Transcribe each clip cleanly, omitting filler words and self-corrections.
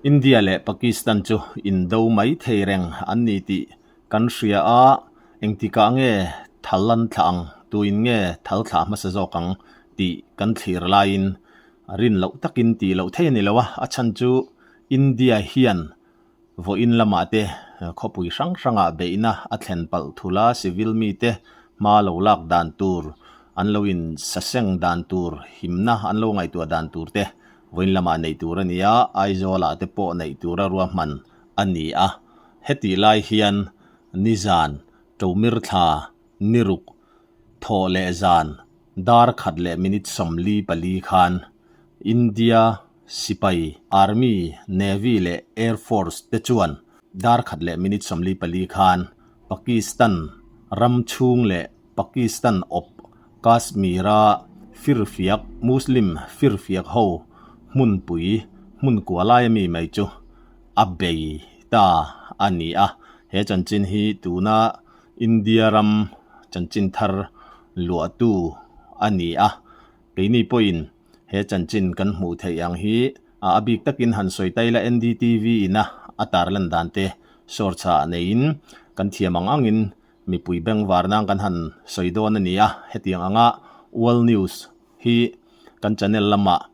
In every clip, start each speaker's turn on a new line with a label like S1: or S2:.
S1: India leh Pakistan chu indo mai thei reng an ni tih kan hria a, engtikah nge thal an thlah ang, tuin nge thal thlah hmasa zawk ang tih kan thlir laiin rin loh takin tih loh thei a ni lo a, a chhan chu India hian Vawiin lamah te khawpui hrang hrangah beihna a thlen palh thul a, civil mite hma lo lak dan tur, an lo in saseng dan tur, himna an lo ngaihtuah dan tur te vawiin lamah neih tur a ni a, Aizawlah te pawh neih tura ruahman a ni a. Hetih lai hian nizan Ṭomir thla niruk thawh leh zan dar khat leh minute 44 khan India Sipai, Army, Navy leh Air Force te chuan dar khat leh minute 44 khan Pakistan ram chhung leh Pakistan awp Kashmir-a firfiak Muslim firfiak ho hmunpui hmun kua laia mi mai chu a bei ta a ni a. He chanchin hi tuna India ram chanchin thar luahtu a ni a. Keini pawhin He chanchin kan hmuh theih ang hi a bik takin han sawi ta ila NDTV ina a tarlan dan te sawrchah neiin kan thiam ang angin mipui bengvar nan kan han sawi dawn a ni a, hetiang anga World News hi kan channel lamah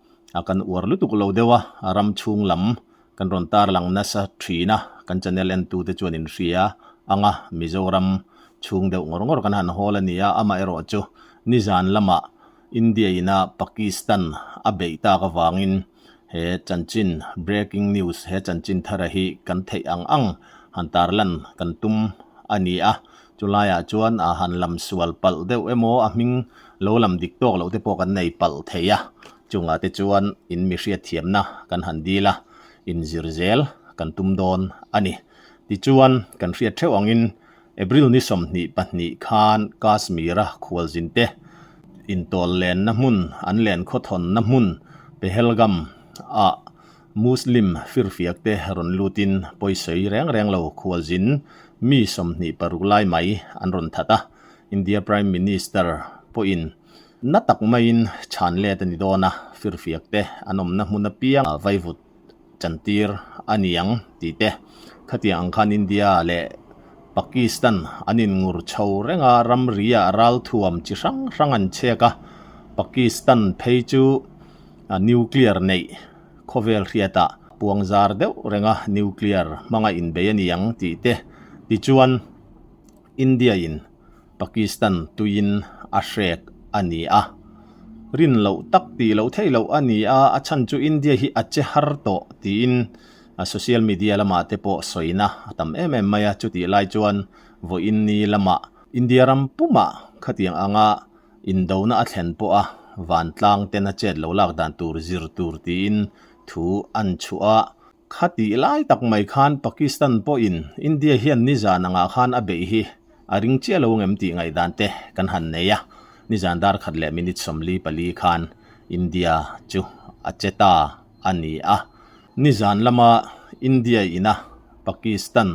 S1: kan uar lutuk lo deuh a, ram chhung lam kan rawn tarlang nasa thin a, kan channel entute chuan in hria anga Mizoram chhung deuh ngawr ngawr kan han hawl a ni a, amaherawhchu nizan lamah India ina Pakistan a beih tak avangin he chanchin breaking news he chanchin thara hi kan theih ang ang han tarlan kan tum a ni a, chulaiah chuan a han lam sual palh deuh emaw a hming lo lam dik tawk loh te pawh kan nei palh thei a, chungah te chuan in mi hriatthiamna kan han dil a, inzir zel kan tum dawn a ni. Tichuan kan hriat theuh angin April ni 22 khan Kashmir-a khualzinte intawl lenna hmun, an len khawthawnna hmun Pahalgam-ah Muslim firfiakte rawn lutin pawisawi reng reng lo khualzin mi 26 lai mai an rawn that a, India Prime Minister pawhin na tak maiin chhan let a ni dawn a, firfiakte an awmna hmun apiang vaivut chantir a ni ang tih te. Khatiang ang khan India leh Pakistan an inngur chho reng a, ramri-ah ralthuam chi hrang hrang an chhek a, Pakistan phei chu nuclear neih khawvel hriatah puang zar deuh reng a, nuclear hmanga inbei a ni ang tih te. Tichuan India-in Pakistan tuiin a hrek a ni a. Rin loh tak tih loh theih loh a ni a, a chhan chu India hi a che har tawh tiin social media lamah te pawh sawina a tam em em mai a. Chutih lai chuan vawiin ni lamah India ram pumah khatiang anga indona a thlen pawh a vantlang ten a chet lo lak dan tur zir tur tiin thu an chhuah a. Khatih lai tak mai khan Pakistan pawhin India hian nizan angah khan a beih hi a ring chiah lo ngem tih ngaihdan te kan han nei a, nizan dar khat leh minute 44 khan India chu a che ta a ni a. Nizan lama India ina Pakistan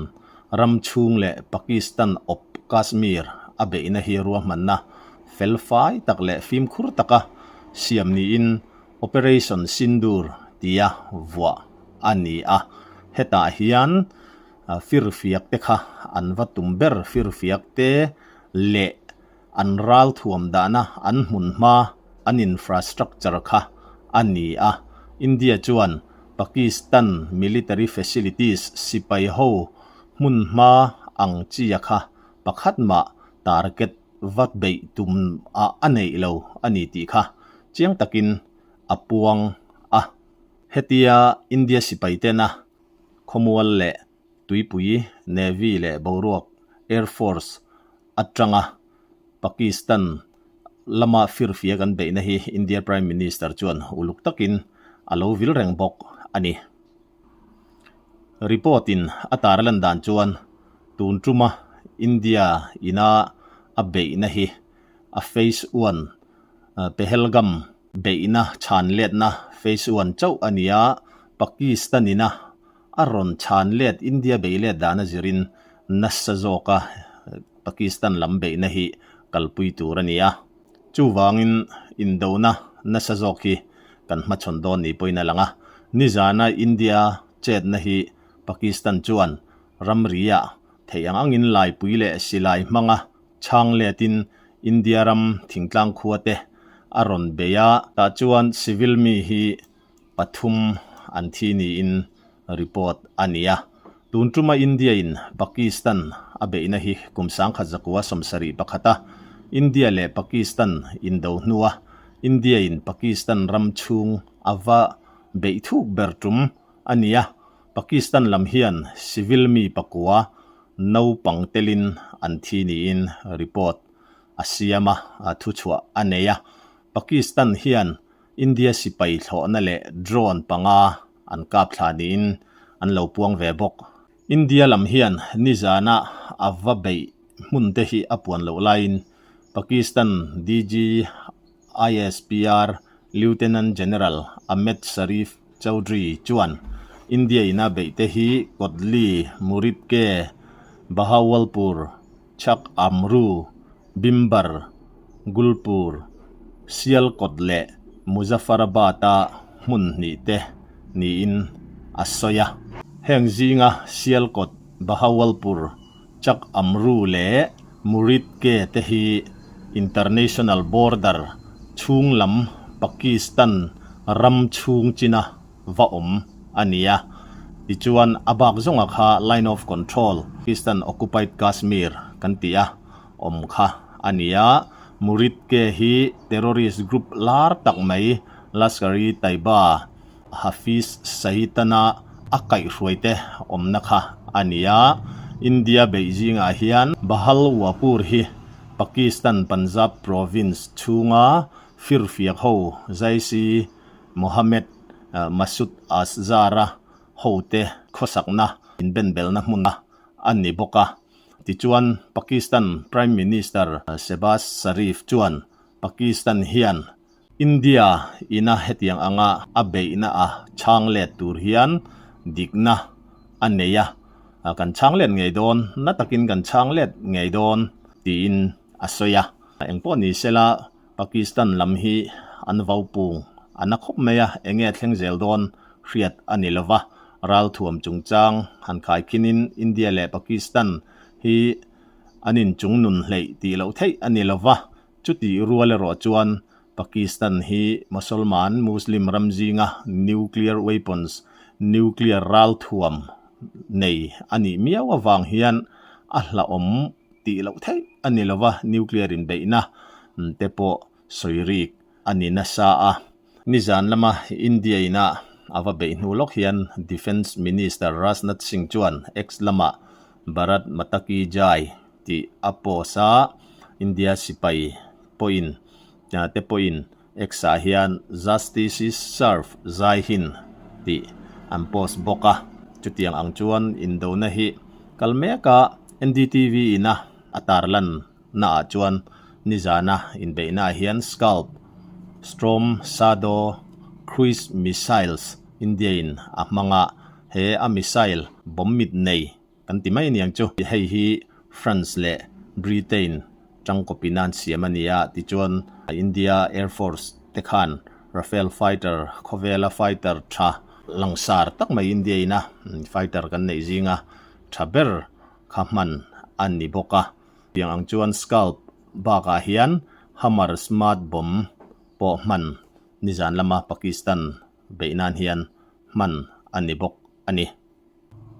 S1: ram chhung leh Pakistan awp Kashmir a beihna hi ruahmanna felfai tak leh fimkhur taka siam niin Operation Sindoor tia vuah a ni a, hetah hian firfiak te kha an va tum ber, firfiak te leh an ral thuam dahna an hmun hma an infrastructure kha a ni a. India chuan Pakistan military facilities sipai ho hmun hma ang chia kha pakhat mah target va beih tum ah a neih lo a ni tih kha chiang takin a puang a. Hetia India sipai tena khawmual leh tuipui, Navy leh boruak, Air Force, atanga Pakistan lama firfia kan beihna hi India Prime Minister chuan uluk takin a lo vil reng bawk a ni. Report in a tarlan dan chuan tun tuma India ina a beihna hi a phase one Pahalgam beihna chhan letna phase one chauh a ni a, Pakistan ina a rawn chhan let India beih let dan a zirin nasa zawka Pakistan lam beihna hi kalpui tur a ni a. Chuvangin indona nasa zawk hi kan hmachhawn dawn ni pawhin a lang a. Nizana India. chetna hi Pakistan chuan ramri-ah theih ang angin laipui leh silai hmanga chhang letin India ram thingtlang khua te a rawn bei a, tah chuan civil mi hi pathum an thi niin report a ni a. Tun tuma India in Pakistan a beihna hi kum 1971 a India leh Pakistan indo hnua India in Pakistan ram chhung a va beih thuk ber tum a ni a. Pakistan lam hian civil mi pakua naupang telin an thi niin report a siam a, thuchhuah a nei a. Pakistan hian India sipai thlawhna leh drone panga an kap thla niin an lo puang ve bawk. India lam hian nizana a va beih hmun te hi a puan loh laiin Pakistan DG ISPR Lieutenant General Ahmed Sharif Chaudhry chuan India ina beih te hi Kotli, Muridke, Bahawalpur, Chak Amru, Bhimber, Gulpur, Sialkot leh Muzaffarabad-a hmun hnih te niin a sawi a. Heng zinga Sialkot, Bahawalpur, Chak Amru leh Muridke te hi international border chhung lam Pakistan ram chhung china va awm a ni a. Tichuan a bak zawnga kha Line of Control, Pakistan Occupied Kashmir kan ti a, awm kha a ni a. Muridke hi terrorist group lar tak mai Lashkar-e-Taiba Hafiz Saeed-ana a kaihhruaite awmna kha a ni a. India beih zingah hian Bahawalpur hi Pakistan Punjab province chhunga firfiak ho Jaish-e Mohammed Masood Azhar-a hote khawsakna inbenbelna hmun a ni bawk a. Tichuan, Pakistan Prime Minister Shehbaz Sharif chuan Pakistan hian India ina hetiang anga a beihna a chhang let tur hian dikna a nei a, kan chhang let ngei dawn, na takin kan chhang let ngei dawn tiin a sawi a. Engpawh ni sela Pakistan lam hi an vaupung a na khawp mai a, enge thleng zel dawn hriat a ni lova, ralthuam chungchang han khaikhinin India leh Pakistan hi an inchungnun hleih tih loh theih a ni lova, chutih rual erawh chuan Pakistan hi Mosolman, Muslim, ram zinga nuclear weapons, nuclear ralthuam, nei a nih miau avang hian a hlauhawm tih loh theih a ni lova, nuclear inbeihna te pawh sawi rik a ni nasa a. Nizan lama India ina a va beih hnu lawk hian Defence Minister Rajnath Singh chuan X lamah Bharat Mata Ki Jai tih a post a, India sipai pawhin te pawhin X-ah hian Justice is served zai hin tih an post bawk a. Chutiang ang chuan indona hi kal mek a, NDTV ina a tarlan naah chuan nizana inbeihnaah hian Scalp, Storm Shadow Cruise Missiles India-in a hmang a, he a missile bomb mit nei kan ti mai aniang chu. Hei hi France leh Britain tangkawpin an siam a ni a, tichuan India Air Force te khan Rafale fighter khawvela fighter tha langsar tak mai India ina fighter kan neih zinga tha ber kha hman a ni bawk a. Tiang ang chuan Scalp bakah hian Hammer smart bomb pawh hman nizan lama Pakistan beih nan hian hman a ni bawk a ni.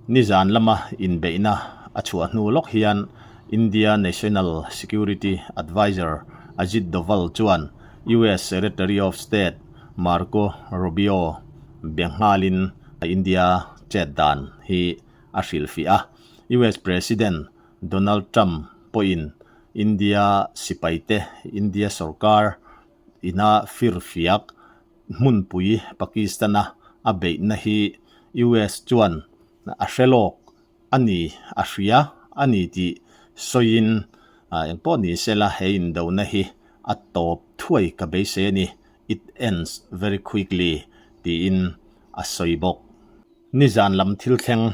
S1: Nizan lama inbeihna a chhuah hnu lawk hian India National Security Adviser Ajit Doval chuan US Secretary of State Marco Rubio be nghalin India chet dan hi a hrilhfiah a. US President Donald Trump pawhin India sipaite India sorkar ina firfiak hmunpui Pakistan-a a beihna hi US chuan a hre lawk a ni, a hria a ni tih sawiin engpawh ni sela he indona hi a tawp thuai ka beisei a ni, it ends very quickly, tiin a sawi bawk. Nizan lam thil thleng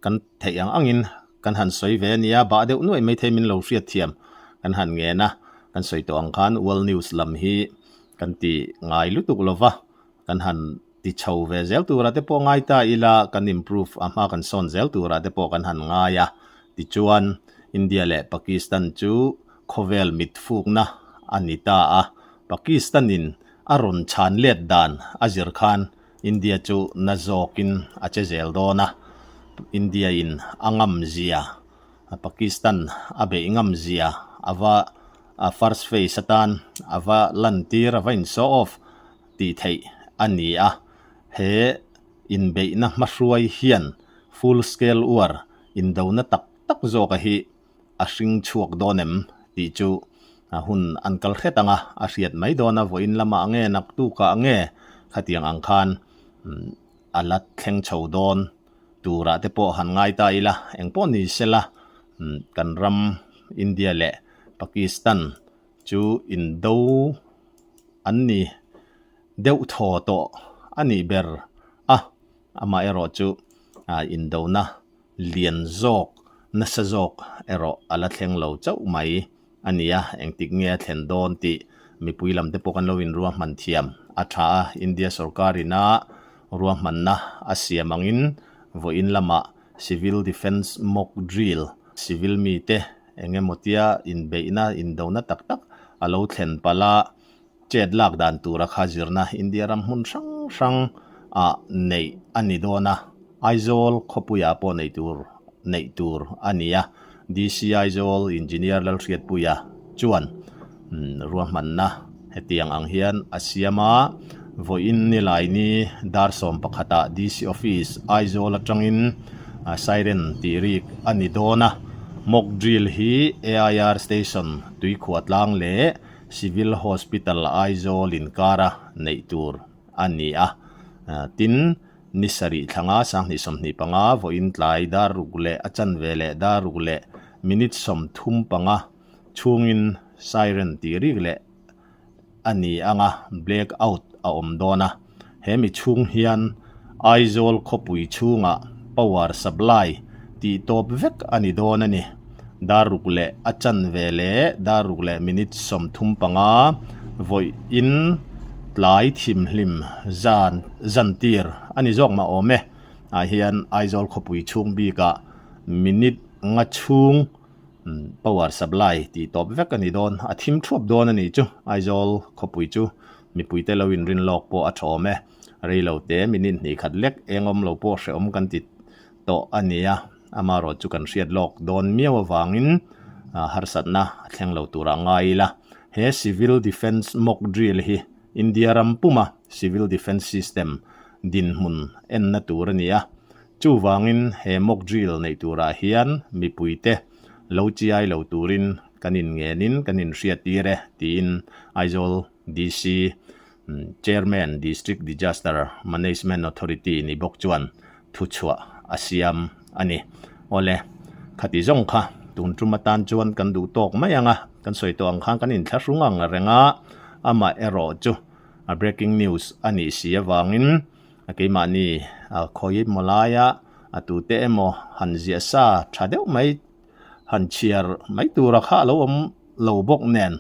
S1: kan theih ang angin kan han sawi ve a nia, bah deuh nuaih maithei min lo hriat thiam kan han ngen a, kan sawi tawh ang khan World News lam hi kan ti ngai lutuk lo va, kan han ti. ti chho ve zel tura te pawh ngai ta ila, kan improve a hma kan sawn zel tura te pawh kan han ngai a. Tichuan, India leh Pakistan chu khawvel mitfukna a ni ta a, Pakistan-in a rawn chhan let dan a zir khan India chu na zawkin a che zel dawn a, India-in a ngam zia, Pakistan a beih ngam zia a va first phase atan a va lantir, a va in show off tih theih a ni a, he inbeihna hmahruai hian full scale war indona tak tak zawka hi a hring chhuak dawn em tih chu hun an kal hret ang a, a hriat mai dawn a, vawiin lamah nge naktukah nge khatiang ang khan a la thleng chho dawn turah te pawh han ngai ta ila, engpawh ni sela kan ram India leh Pakistan chu indo an ni deuh thaw tawh a nih ber a, amaherawh chu indona lian zawk, nasa zawk erawh a la thleng lo chauh mai a ni a, engtik nge a thlen dawn tih mipui lam te pawh kan lo inruahman thiam a tha a, India sorkar ina ruahmanna a siam angin vawiin lamah Civil Defence Mock Drill, civil mite eng emaw tia inbeihna, indona tak tak a lo thlen palh a, Chet lak dan tura kha zirna India ram hmun hrang hrang ah neih a ni dawn a, Aizawl khawpuiah pawh neih tur neih tur a ni a, DC Aizawl Engineer Lalhriatpuia chuan ruahmanna hetiang ang hian a siam a, vawiin Nilaini dar 11 ah DC Office Aizawl atangin siren tih rik a ni dawn a, mock drill hi AIR Station Tuikhuah tlang leh Civil Hospital Aizawl inkara neih tur a ni a. Tin, ni sarih thlanga 2025 vawiin tlai dar ruk leh a chanve leh dar ruk leh minute 35 chhungin siren tih rik leh a ni anga black out a awm dawn a. He mi chhung hian Aizawl khawpui chhungah power supply tih tawp vek a ni dawn a ni. Dar ruk leh a chanve leh dar ruk leh minute 35 vawiin tlai thimhlim zan zantir a ni zawk mah awm e. Ah hian Aizawl khawpui chhung bikah minute nga chhung power supply tih tawp vek a ni dawn. A thim thuap dawn a nih chu Aizawl khawpui chu. Mipuite lo inrin lawk pawh a thawm e. Rei lo te minute hnih khat lek eng awm lo pawh hrehawm kan ti tawh a ni a, amaherawh chu kan hriat lawk dawn miau avangin harsatna a thleng lo turah ngai ila. He Civil Defence Mock Drill hi India ram puma Civil Defence System dinhmun enna tur a ni a, chuvangin he mock drill neih turah hian mipuite lo chiai lo turin kan inngenin kan inhriattir e tiin Aizawl DC Chairman District Disaster Management Authority ni bawk chuan thuchhuah a siam a ni. Awle, khati zawng kha tun tum atan chuan kan duh tawk mai ang a, kan sawi tawh ang khan kan inthlahrung ang reng a, amah erawh chu a breaking news a nih si avangin keimahni khawi emaw laia a tute emaw han ziah sa tha deuh mai han chhiar mai tura kha a lo awm lo bawk nen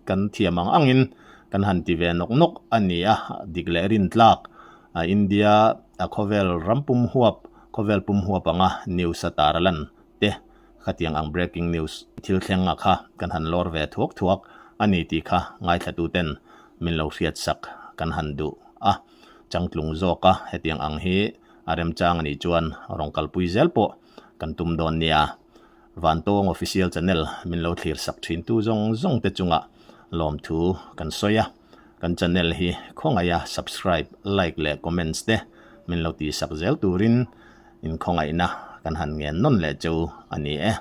S1: Kan thiam ang angin kan han ti ve nawk nawk a ni a, dik leh rintlak India a khawvel ram pum huap, khawvel pum huap anga news a tar lan te khatiang ang breaking news thil thleng a kha kan han lawr ve thuak thuak a ni tih kha ngaithlatuten min lo hriatsak kan han duh a, changtlung zawka hetiang ang hi a remchang a nih chuan rawn kalpui zel pawh kan tum dawn nia. Vantawng Official Channel min lo thlir sak thin tu zawng zawng te chungah lawmthu kan sawi a, kan channel hi khawngaih a subscribe, like leh comments te min lo tih sak zel turin in khawngaihna kan han ngen nawn leh cheu a ni e.